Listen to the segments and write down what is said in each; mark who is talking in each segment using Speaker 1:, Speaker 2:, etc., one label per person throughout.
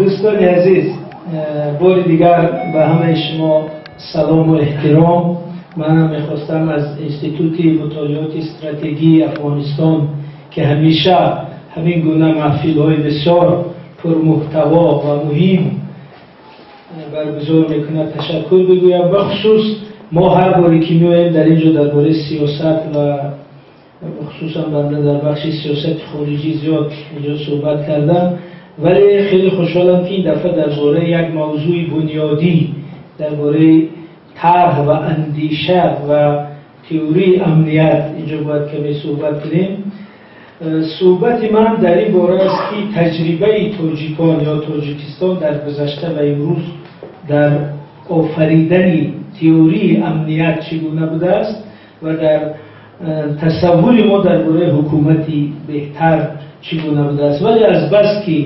Speaker 1: Дӯстони азиз, бори дигар ба ҳамаи шумо салому эҳтиром. Манам мехостам аз Институти мутолиоти стратегии Афғонистон, ки ҳамеша ҳамин гуна маҳфилҳои бисёр пурмуҳтаво ва муҳим баргузор мекунад, ташаккур бигӯям. Бахусус мо ҳар боре ки меоем дар ин ҷо дар бораи сиёсат ва хусусан банда дар бахши сиёсати хориҷӣ зиёд инҷо суҳбат кардам, вале хеле хушҳолам, ки ин дафъа дар бораи як мавзӯи бунёдӣ, дар бораи тарҳ ва андеша ва теорияи амният инҷо бояд каме суҳбат кунем. Суҳбати ман дар ин бора аст, ки таҷрибаи тоҷикон ё Тоҷикистон дар гузашта ва имрӯз дар офаридани теорияи амният чӣ гуна будааст ва дар тасаввури мо дар бораи ҳукумати беҳтар чӣ гуна будааст. Вале азбаски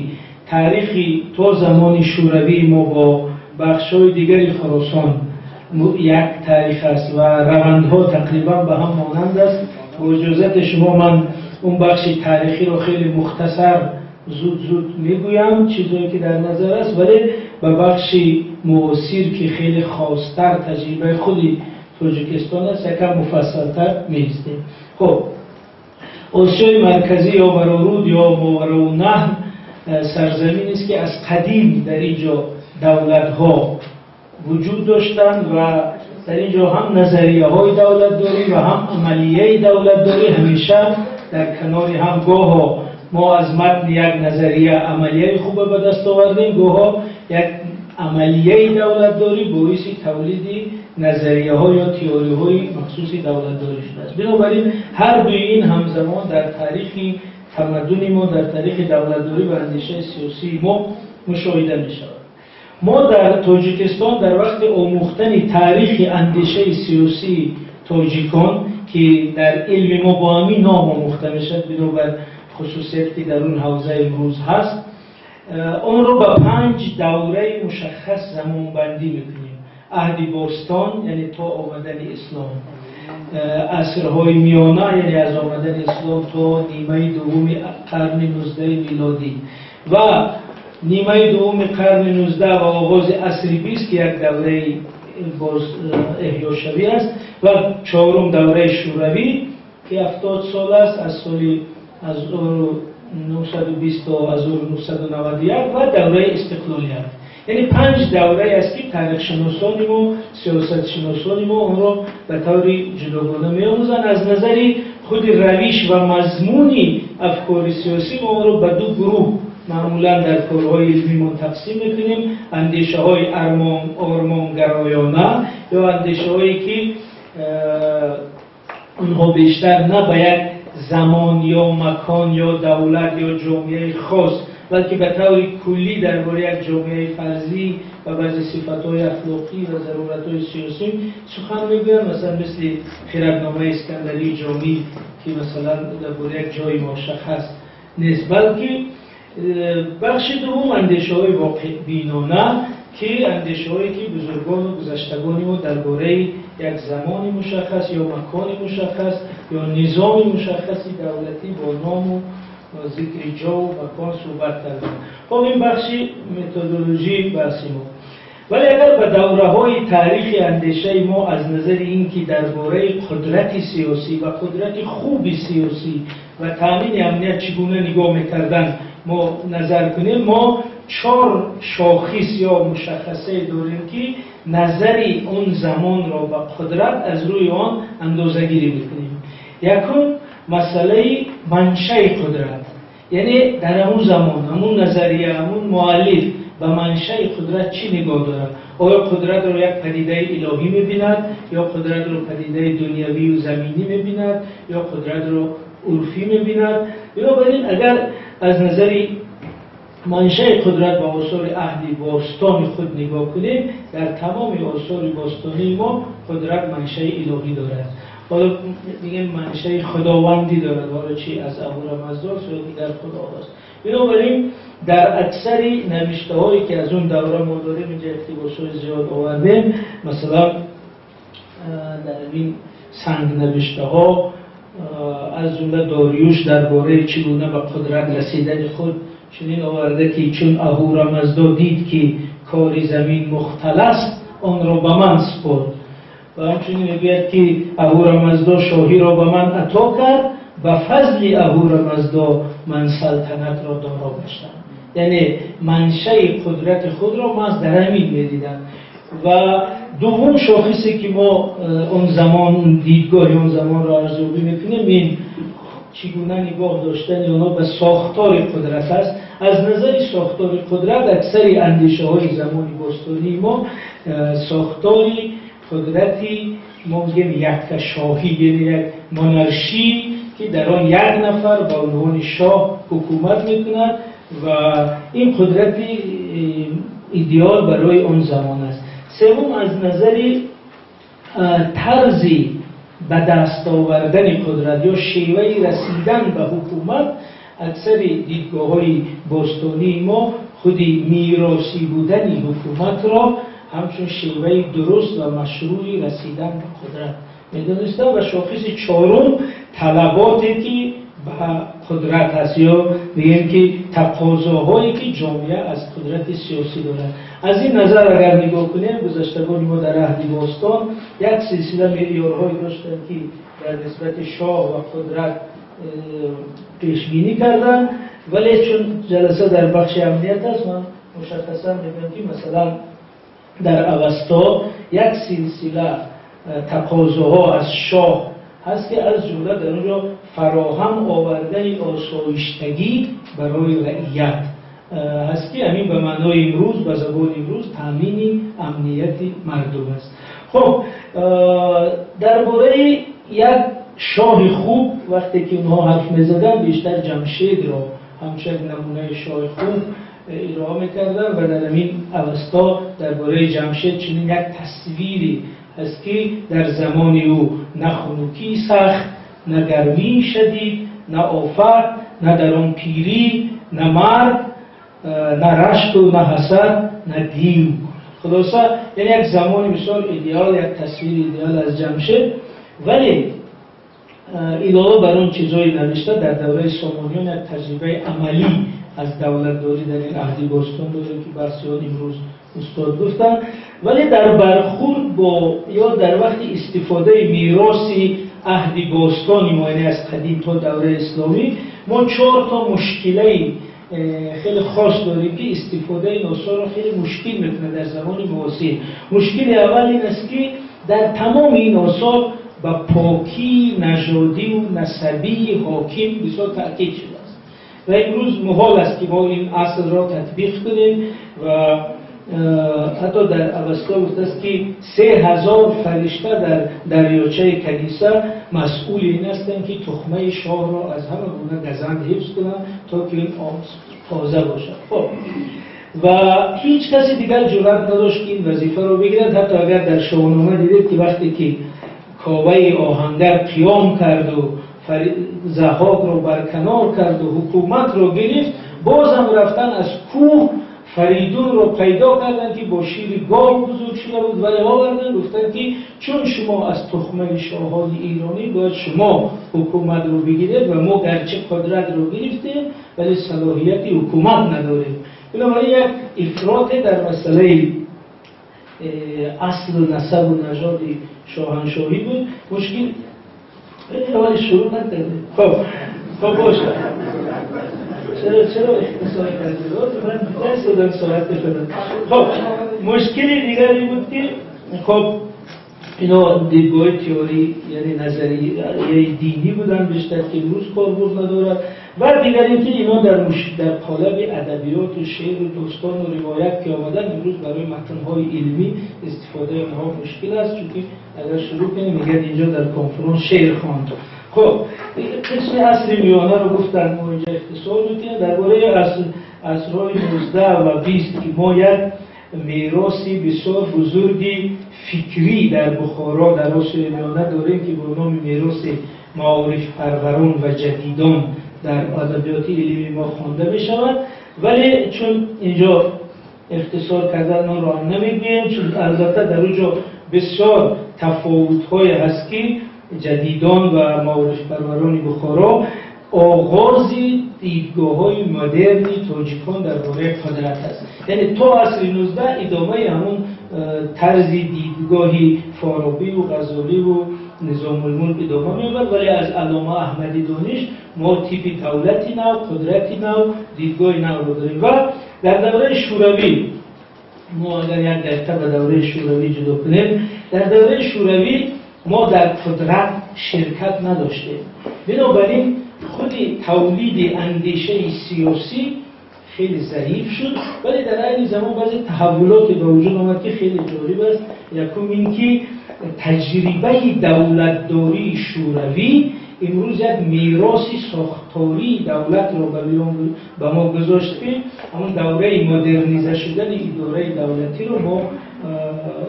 Speaker 1: таърихи то замони шӯравии мо бо бахшҳои дигари Хуросон як таърих аст ва равандҳо тақрибан ба ҳам монанд аст, бо иҷозати шумо ман он бахши таърихиро хеле мухтасар зуд-зуд мегӯям, чизое ки дар назар аст, вале ба бахши муосир, ки хеле хостар таҷрибаи худи Тоҷикистон аст, якам муфассалтар меистем. Хуб, Осиёи Марказӣ ё Вароруд ё Мовароуннаҳр сарзаминест, ки аз қадим дар ин ҷо давлатҳо вуҷуд доштанд ва дар ин ҷо ҳам назарияҳои давлатдорӣ ва ҳам амалияи давлатдорӣ ҳамеша дар канори ҳам. Гоҳо мо аз матни як назария амалияи хубе ба даст овардем, гоҳо як амалияи давлатдорӣ боиси тавлиди назарияҳо ё теориҳои махсуси давлатдорӣ шудааст. Бинобар ин ҳар дуи ин ҳамзамон дар таърихи тамаддуни мо, дар таърихи давлатдорӣ ва андешаи сиёсии мо мушоҳида мешавад. Мо дар Тоҷикистон дар вақти омӯхтани таърихи андешаи сиёсии тоҷикон, ки дар илми мо бо ҳамин ном омӯхта мешавад, бинобар хусусият, ки дар он ҳавза имрӯз ҳаст, онро ба панҷ давраи мушаххас замонбандӣ мекунем: аҳди бостон, яъне то омадани ислом, асрҳои миёна, яъне аз омадани ислом то нимаи дуввуми қарни 19-и милодӣ ва нимаи дуввуми қарни 19 ва оғози асри 20, ки як давраи боз эҳёшавӣ аст, ва чорум давраи шӯравӣ, ки 70 сол аст, аз соли 1920 то 1991, ва давраи истиқлолият. Яъне панҷ даврае аст, ки таърихшиносони мо, сиёсатшиносони мо онро ба таври ҷудогона меомӯзанд. Аз назари худи равиш ва мазмуни афкори сиёсӣ мо онро ба ду гурӯҳ маъмулан дар корҳои илмимон тақсим мекунем: андешаҳои ормонгароёна ё андешаҳое, ки онҳо бештар на ба як замон ё макон ё давлат ё ҷомеаи хос, балки ба таври куллӣ дар бораи як ҷомеаи фарзӣ ва баъзе сифатҳои ахлоқӣ ва заруратҳои сиёсӣ сухан мегӯянд, масалан, мисли Хиратномаи Искандарии Ҷомӣ, ки масалан дар бораи як ҷои мушаххас нест, балки бахши дуввум андешаҳои воқеъбинона, ки андешаҳое ки бузургону гузаштагони мо дар бораи як замони мушаххас ё макони мушаххас ё низоми мушаххаси давлатӣ бо ному зикри ҷову макон суҳбат карданд. Хоб, ин бахши методологии баҳси мо. Вале агар ба давраҳои таърихи андешаи мо аз назари ин ки дар бораи қудрати сиёсӣ ва қудрати хуби сиёсӣ ва таъмини амният чӣ гуна нигоҳ мекарданд мо назар кунем, мо чор шохис ё мушаххасае дорем, ки назари он замонро ба қудрат аз рӯи он андозагирӣ мекунем. Якум, масъалаи маншаи қудрат, яъне дар ҳамун замон ҳамун назария, ҳамун муаллиф ба маншаи қудрат чӣ нигоҳ дорад? Оё қудратро як падидаи илоҳӣ мебинад ё қудратро падидаи дунявию заминӣ мебинад ё қудратро урфӣ мебинад? Бинобар ин агар аз назари маншаи қудрат ба осори аҳди бостони худ нигоҳ кунем, дар тамоми осори бостонии мо қудрат маншаи илоҳӣ дорад, ҳоло мегем маншаи худовандӣ дорад, ҳоло чи аз Аҳурамаздост ё дигар худоҳост. Бинобар ин дар аксари навиштаҳое, ки аз он давра мо дорем, инҷа иқтибосҳои зиёд овардем, масалан, дар ин сангнавиштаҳо, аз ҷумла Дориюш дар бораи чӣ гуна ба қудрат расидани худ чунин оварда ки чун Аҳурамаздо дид ки кори замин мухталаст, онро ба ман супорд. Ва ҳамчунин мегӯяд ки Аҳурамаздо шоҳиро ба ман ато кард, ба фазли Аҳурамаздо ман салтанатро доро гаштам. Яъне маншаи қудрати худро ман дар ҳамин медидам. Ва дуввум шохисе ки мо он замон дидгоҳи он замонро арзёбӣ мекунем, ин чӣ гуна нигоҳ доштани онҳо ба сохтори қудрат аст. Аз назари сохтори қудрат аксари андешаҳои замони бостонии мо сохтори қудрати мо мегӯем якташоҳӣ, яъне як монаршӣ ки дар он як нафар ба унвони шоҳ ҳукумат мекунад ва ин қудрати идеал барои он замон аст. Севум, аз назари тарзи ба даст овардани қудрат ё шеваи расидан ба ҳукумат, аксари дидгоҳҳои бостонии мо худи меросӣ будани ҳукуматро ҳамчун шеваи дуруст ва машрӯи расидан ба қудрат медонистанд. Ва шохиси чорум, талаботе ки ба қудрат аст ё мегӯем ки тақозоҳое ки ҷомеа аз қудрати сиёсӣ дорад. Аз ин назар агар нигоҳ кунем, гузаштагони мо дар аҳди бостон як силсила меъёрҳое доштанд ки дар нисбати шоҳ ва қудрат пешбинӣ карданд. Вале чун ҷаласа дар бахши амният аст, ман мушаххасан мегӯям ки масалан дар Авасто як силсила тақозоҳо аз шоҳ ҳаст ки аз ҷумла дар онҷо фароҳам овардани осоиштагӣ барои раият ҳаст ки ҳамин ба маънои имрӯз, ба забони имрӯз, таъмини амнияти мардум аст. Хуб, дар бораи як шоҳи хуб вақте ки онҳо ҳарф мезаданд, бештар Ҷамшедро ҳамчун як намунаи шоҳи хуб ироа мекарданд ва дар ҳамин Авасто дар бораи Ҷамшед чунин як тасвире ҳаст ки дар замони ӯ на хунукии сахт, на гармии шадид, на офат, на дар он пирӣ, на марг, на рашку, на ҳасад, на див. Хулоса, яъне як замони бисёр идеал, як тасвири идеал аз Ҷамшед. Вале илова бар он чизҳои навишта, дар давраи Сомониён як таҷрибаи амалӣ аз давлатдорӣ дар ин аҳди бостон дорем ки баҳси он имрӯз устод гуфтанд. Вале дар бархурд бо ё дар вақти истифодаи мероси аҳди бостони мо, яъне аз қадим то давраи исломӣ, мо чор то мушкилаи хеле хос дорем ки истифодаи ин осорро хеле мушкил мекунад дар замони муосир. Мушкили аввал ин аст ки дар тамоми ин осор ба покии нажодиву насабии ҳоким бисёр таъкид шудааст ва имрӯз муҳол аст ки мо ин аслро татбиқ кунем. Ва ҳатто дар Авасто гуфтааст ки 3000 фаришта дар дарёчаи каниса масъули ин ҳастанд ки тухмаи шоҳро аз ҳама гуна газанд ҳифз кунанд то ки ин об тоза бошад. Хуб, ва ҳеҷ каси дигар ҷуръат надошт ки ин вазифаро бигирад. Ҳатто агар дар Шоҳнома дидед ки вақте ки Коваи оҳангар қиём карду Заҳокро барканор карду ҳукуматро гирифт, бозам рафтан аз кӯҳ Фаридунро пайдо карданд ки бо шири гов бузург шуда буд, вале оварданд, гуфтанд ки чун шумо аз тухмаи шоҳони эронӣ, бояд шумо ҳукуматро бигиред ва мо гарчи қудратро гирифтем, вале салоҳияти ҳукумат надорем. Бинобар ин як ифроте дар масъалаи аслу насабу нажоди шоҳаншоҳӣ буд. Мушкил вале шурӯъ накардем. Хуб, бошад. Чаро ихтисор кардед? Ман дидам соат шудам. Хуб, мушкили дигаре буд ки хуб ино дидгоҳи теорӣ, яъне назарияи динӣ буданд бештар ки имрӯз корбурд надорад. Ва дигар ин ки ино дар қолаби адабиёту шеъру достону ривоят ки омаданд, имрӯз барои матнҳои илмӣ истифодаи онҳо мушкил аст, чунки агар шурӯъ кунем, мегӯяд инҷо дар конференс шеър хонд. Хуб, қисми асри миёнаро гуфтанд, мо инҷо ихтисор мекунем дар бораи асрҳои 19 ва 20 ки мо як мероси бисёр бузурги фикрӣ дар Бухоро, дар Осиёи Миёна дорем ки бо номи мероси маорифпарварон ва ҷадидон дар адабиёти илмии мо хонда мешавад. Вале чун инҷо ихтисор кардан онро ҳам намегӯем, чун албатта дар он ҷо бисёр тафовутҳое ҳаст ки ҷадидон ва маорифпарварони Бухоро оғози дидгоҳҳои модерни тоҷикон дар бораи қудрат аст. Яъне то асри 19 идомаи ҳамон тарзи дидгоҳи Форобию Ғазоливу Низомулмулк идома меёбад, вале аз Аллома Аҳмади Дониш мо типи давлати нав, қудрати нав, дидгоҳи навро дорем. Ва дар давраи Шӯравӣ, мо агар як дақиқа ба давраи Шӯравӣ ҷудо кунем, дар давраи Шӯравӣ мо дар қудрат ширкат надоштем. Бинобар ин худи тавлиди андешаи сиёсӣ хеле заиф шуд, вале дар айни замон баъзе таҳаввулоте ба вуҷуд омад, ки хеле ҷолиб аст. Якум ин ки таҷрибаи давлатдории Шӯравӣ имрӯз як мероси сохтории давлатро ба мо гузошт, ки ҳамон давраи модерниза шудани идораи давлатиро мо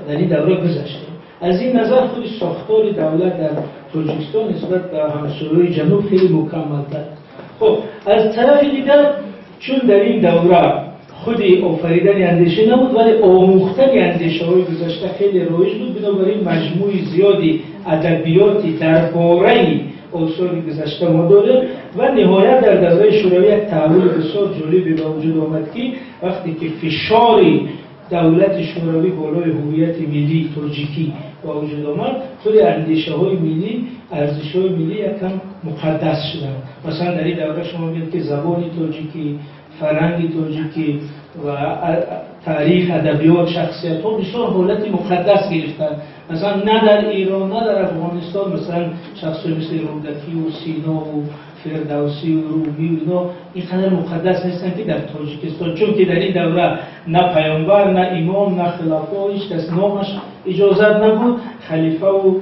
Speaker 1: дар ин давра гузаштем. Аз ин назар худи сохтори давлат дар Тоҷикистон нисбат ба ҳамсояҳои ҷануб хеле мукаммалтар. Хуб, аз тарафи дигар, чун дар ин давра худи офаридани андеша набуд, вале омӯхтани андешаҳои гузашта хеле роиҷ буд, бинобар ин маҷмӯи зиёди адабиёти дар бораи осори гузашта мо дорем. Ва ниҳоят дар давраи Шӯравӣ як таҳаввули бисёр ҷолибе ба вуҷуд омад, ки вақте ки фишори давлати Шӯравӣ болои ҳуввияти миллии тоҷикӣ ба вуҷуд омад, худи андешаҳои миллӣ, арзишҳои миллӣ якам муқаддас шуданд. Масалан, дар ин давра шумо мебинед, ки забони тоҷикӣ, фарҳанги тоҷикӣ ва таърих, адабиёт, шахсиятҳо бисёр ҳолати муқаддас гирифтанд. Масалан, на дар Эрон, на дар Афғонистон, масалан, шахсҳои мисли Рӯдакию Синову Фирдавсию Румию ино ин қадар муқаддас нестанд, ки дар Тоҷикистон, чунки дар ин давра на паёмбар, на имом, на хилафо, ҳеҷ кас номаш иҷозат набуд. Халифаву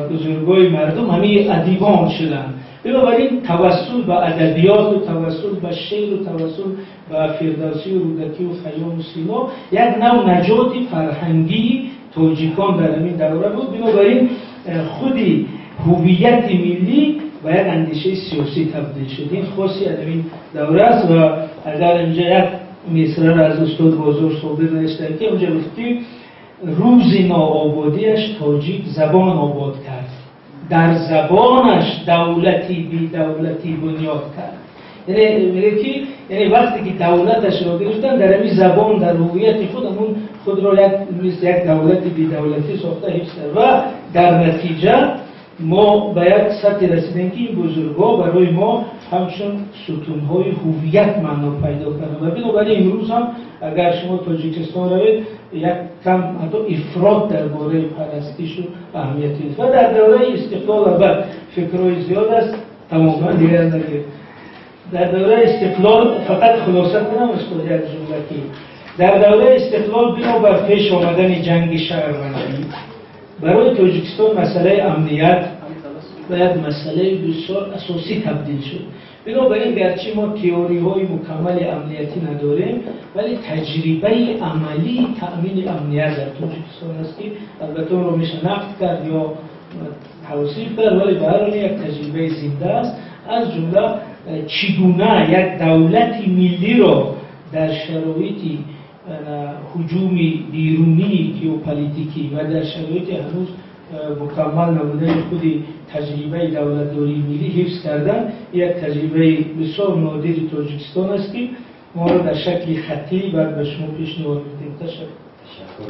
Speaker 1: бузургои мардум ҳамин адибон шуданд. Бинобар ин тавассул ба адабиёту тавассул ба шеъру тавассул ба Фирдавсию Рӯдакию Хайёму Сино як нав наҷоти фарҳангии тоҷикон дар ҳамин давра буд. Бинобар ин худи ҳуввияти миллӣ ба як андешаи сиёсӣ табдил шуд. Ин хоси аз ҳамин давра аст. Ва агар инҷа як мисраро аз устод Бозор Собир навиштанд, ки онҷа гуфт, ки рӯзи ноободиаш тоҷик забон обод кард, дар забонаш давлати бедавлатӣ бунёд кард. Яъне мегӯяд, ки яъне вақте ки давлаташро гирифтан, дар ҳамин забон, дар ҳуввияти худ ҳамун худро як мисли як давлати бедавлатӣ сохта ҳифз кард. Ва дар натиҷа мо ба як сатҳе расидем, ки ин бузургҳо барои мо ҳамчун сутунҳои ҳуввият маъно пайдо карданд. Ва бинобар ин имрӯз ҳам агар шумо Тоҷикистон равед, як кам ҳатто ифрот дар бораи парастишу аҳамияти. Ва дар давраи истиқлол албат фикрҳои зиёд аст, тамоман дигар нагир. Дар давраи истиқлол фақат хулоса кунам, устод, як ҷумла, ки дар давраи истиқлол бинобар пеш омадани ҷанги шаҳрвандӣ барои Тоҷикистон масъалаи амният ба як масъалаи бисёр асосӣ табдил шуд. Бинобар ин гарчи мо теориҳои мукаммали амниятӣ надорем, вале таҷрибаи амалии таъмини амният дар Тоҷикистон аст, ки албатта онро меша нақд кард ё тавсиф кард, вале ба ҳар ҳол як таҷрибаи зинда аст. Аз ҷумла чӣ гуна як давлати миллиро дар шароити ҳуҷуми берунии геополитикӣ ва дар шароити ҳанӯз мукаммал набудани худи таҷрибаи давлатдории миллӣ ҳифз кардан як таҷрибаи бисёр нодири Тоҷикистон аст, ки моро дар шакли хаттӣ баъд ба шумо пешниҳод медиҳем. Ташаккур.